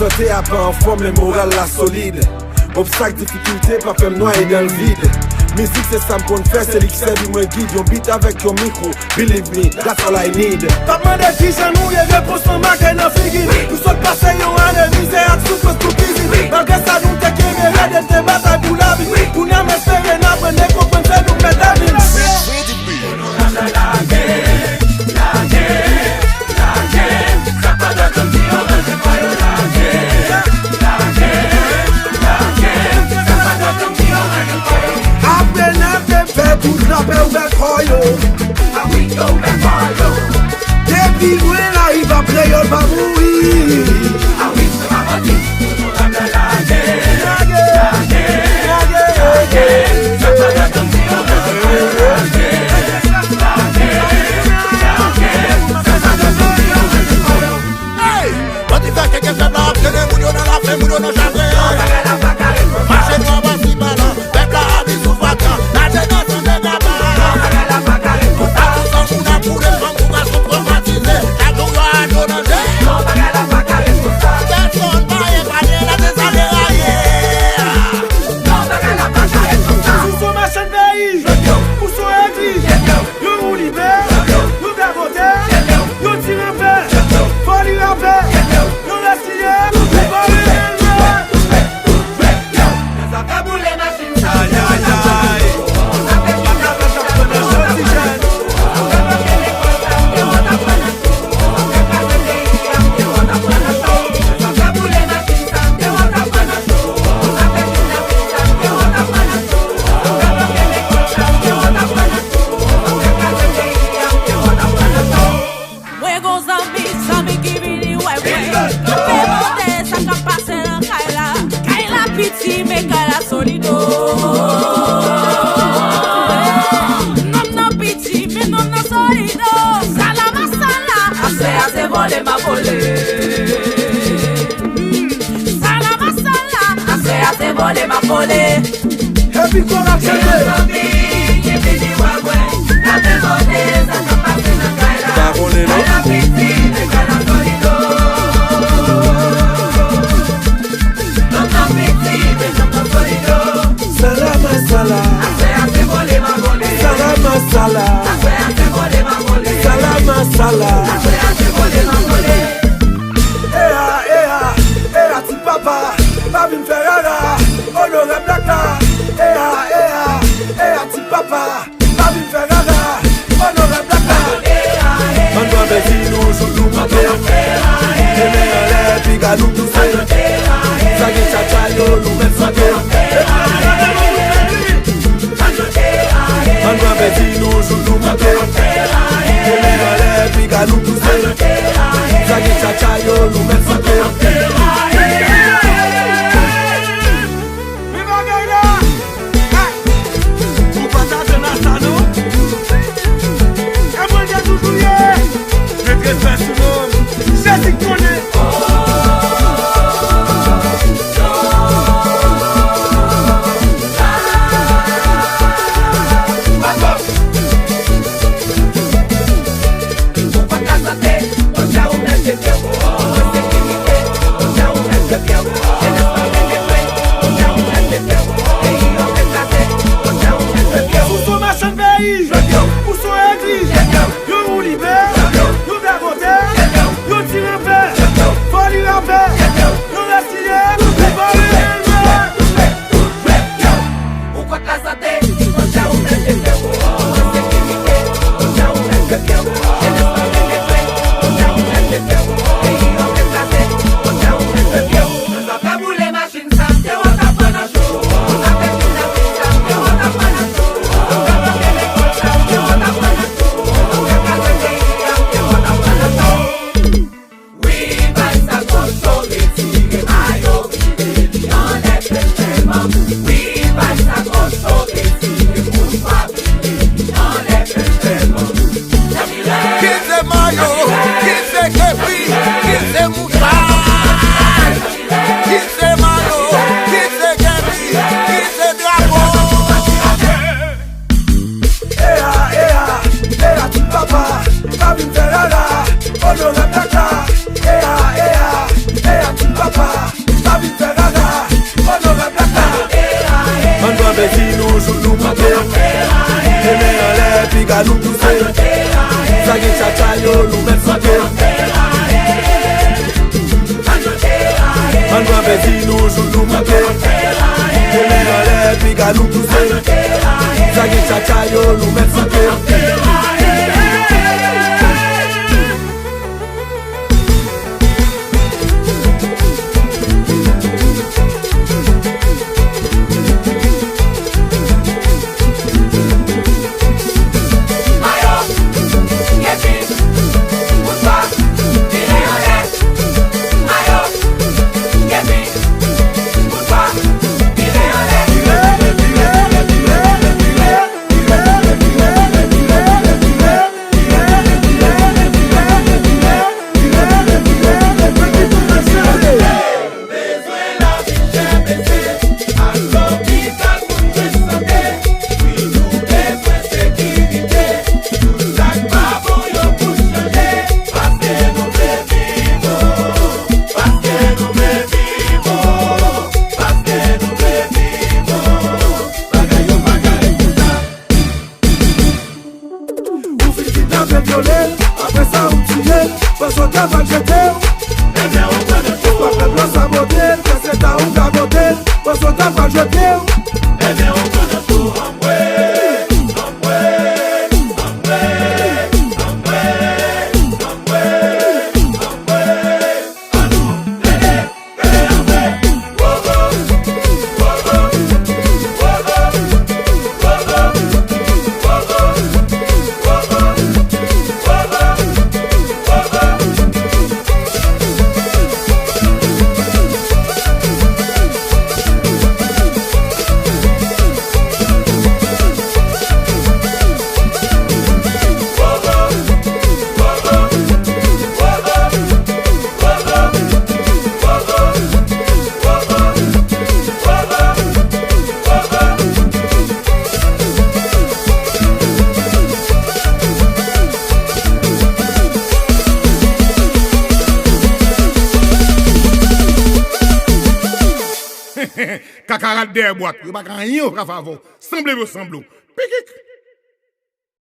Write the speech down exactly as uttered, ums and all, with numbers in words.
Sante a pa anfòm, men moral la solid. Obstak, difikilte pa fè m nwaye dan l vid. Mizik se sa m konn fè, se li k sèvi mwen gid. Yon beat avèk yon mikwo, believe me, that's all I need. T ap mande kijan nou ye, repons lan make nan figi n. Nou sot pase yon ane mizè ak soufrans pou kizin. Malgre sa, nou te kenbe rèd e te batay pou lavi. Kounye a, m espere n aprann e konprann se nou k mèt lavi n. Apre n ap fè tout lapè ouvè kò yo. Depi lwen lariv ap kreyòl pa mouri. Hey! Bandi fè kèkè fèb la ap trennen moun yo nan lafen, moun yo nan chagren. Mache nwa pasi bala, pèp la abi sou fatra, naje nan san de kaba. Sa pou san moun ap boule, fanm kou gason twomatize, chak jou yo a dlo nan je. Pèsonn pa epanye nan dezame raye. Ou se yon machann peyi, ou se yon egliz. Yon woulibè, yon gagote, yon ti rapè, foli rapè, yon reskilye, foli elve. Sa fè boule machin sa. Ayayay. Mwen gon zanmi, zanmi ki vini wè mwen. Fè monte sa k ap pase nan kay la. Kay la piti, men kay la solid o. Nonm nan piti, men nonm nan solid o. Sala masala, aswè a se vole m a vole. Sala masala, aswè a se vole m a vole. Epi kò n ap chante. Ou pa konnen non. Sala masala. Sala masala. Sala masala. Eya, eya, eya, ti papa, pa vin fè rara, onore blak la. Eya, eya, eya, ti papa, pa vin fè rara, onore blak la. Ann pran plezi nou, jouk nou moute. Men men anlè, piga nou pouse. Sa gen tchatcha yo, nou mèt soute. Ann pran plezi nou, jouk nou moute. Men men anlè, piga nou pouse. Sa gen tchatcha yo, nou mèt soute. Men bagay la, ou pa t atann a sa non. E mwen te toujou ye. Met respè sou non m. Jezi konnen. Ou se yon machann peyi, ou se yon egliz, yon woulibè, yon gagote, yon ti rapè, foli rapè, yon reskilye, foli elve. Ki se mayo, ki se kepi, ki se moutay? Ki se mayo, ki se kepi, ki se drapo? Eya, eya, eya, ti papa, pa vin fè rara, onore blak la. Eya, eya, eya, ti papa, Nou pouse, sa gen tchatcha yo, nou mèt souke. Ou fin kidnape, vyole, apre sa ou tiye, panse w ta pral jete w. Ebyen ou pran nan tou. Pèp la sabote, fè se ta ou gagote, panse w ta pral jete w. Ebyen ou pran nan tou, anmwe, anmwe, anmwe, anmwe, anmwe, anmwe. Kaka rat dèyè bwat, yo pa ka anyen yo ka fè avè w. Sanble yo sanble w. Pikik!